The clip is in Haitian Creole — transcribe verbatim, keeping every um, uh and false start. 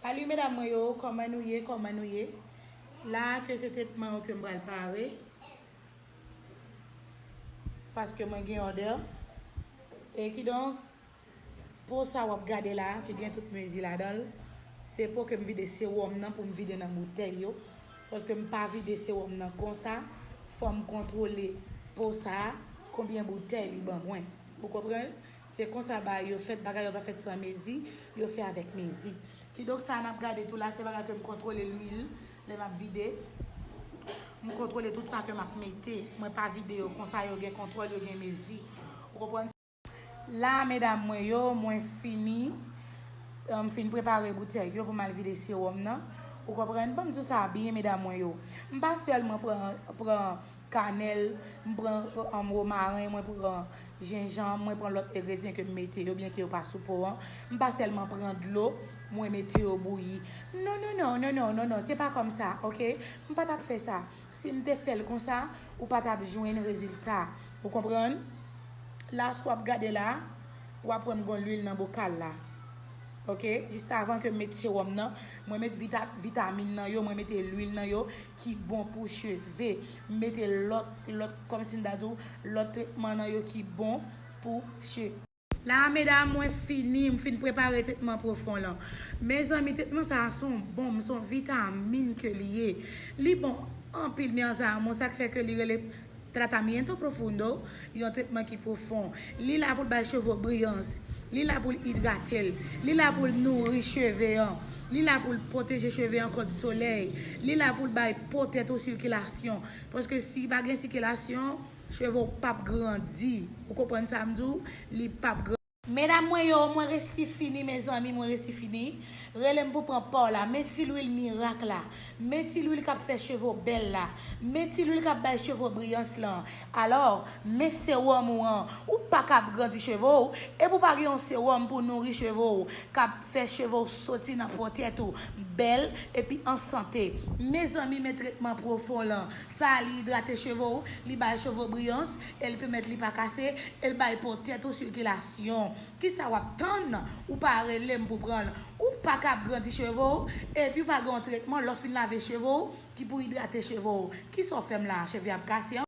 Salut medam mwen yo, kòman nou ye, kòman nou ye? La ke se tretman yo ke m pral pare. Paske mwen gen òdè. E kidonk, po sa w ap gade la, ki gen tout mezi ladan l, se po ke m vide sewòm nan pou m vide nan boutèy yo. Paske m pa vide sewòm nan konsa, fò m kontwole po sa, konbyen boutèy li ban mwen. Ou konprann? Se konsa bagay yo fèt, bagay yo pa fèt san mezi, yo fè avèk mezi. Kidonk sa n ap gade tou la, se bagay ke m kontwole lwil, lè m ap vide. M kontwole tout sa ke m ap mete. Mwen pa vide yo konsa, yo gen kontwòl, yo gen mezi. Ou konprann? La, medam mwen yo, mwen fini. M fin prepare boutèy yo pou m al vide sewòm nan. Ou konprann? Ban m di w sa byen, medam mwen yo. M pa sèlman pran, pran kanèl, m pran, um, womaren, mwen pran jenjanm, mwen pran lòt engredyan ke m mete yo, byen ke yo pa sou po an. M pa sèlman pran dlo, mwen mete yo bouyi. Non, non, non, non, non, non, non, se pa kòm sa, oke? M pa t ap fè sa. Si m te fè l konsa, ou pa t ap jwenn rezilta. Ou konprann? La, si w ap gade la, w ap wè m gon lwil nan bokal la. Oke? Jis avan ke m met sewòm nan, mwen met vita-, vitamin nan yo, mwen mete lwil nan yo ki bon pou cheve. M mete lòt, lòt, kòmsi m ta di w, lòt tretman nan yo ki bon pou cheve. La, medam, mwen fini, m fin prepare tretman pwofon lan. Mezanmi, tretman sa a se yon bonm, se yon vitamin ke li ye. Li bon anpil, mi amor, sa k fè ke li rele tratamiento profundo, yon tretman ki pwofon. Li la pou l bay cheve w briyans. Li la pou l idrate l. Li la pou l nouri cheve an. Li la pou l pwoteje cheve an kont solèy. Li la pou l bay po tèt ou sikilasyon. Paske si pa gen sikilasyon, cheve w p ap grandi. Ou konprann sa m di w? Li p ap grandi. Medam mwen yo, mwen resi fini, mezanmi, mwen resi fini. Rele m pou pran pa w la. Men ti lwil mirak la. Men ti lwil k ap fè cheve w bèl la. Men ti lwil k ap bay cheve w briyans lan. Alò, men sewòm ou an. Ou pa ka ap grandi cheve w, epi w pa gen yon sewòm pou nouri cheve w, k ap fè cheve w soti nan po tèt ou, bèl, epi an sante. Mezanmi, men tretman pwofon lan. Sa a, li idrate cheve w, li bay cheve w briyans, e l pèmèt li pa kase, e l bay po tèt ou sikilasyon. Kisa w ap tann? Ou pa rele m pou pran l. Ou pa ka ap grandi cheve w, epi w pa gen yon tretman lè w fin lave cheve w ki pou idrate cheve w. Kisa w fè m la? Cheve ap kase an?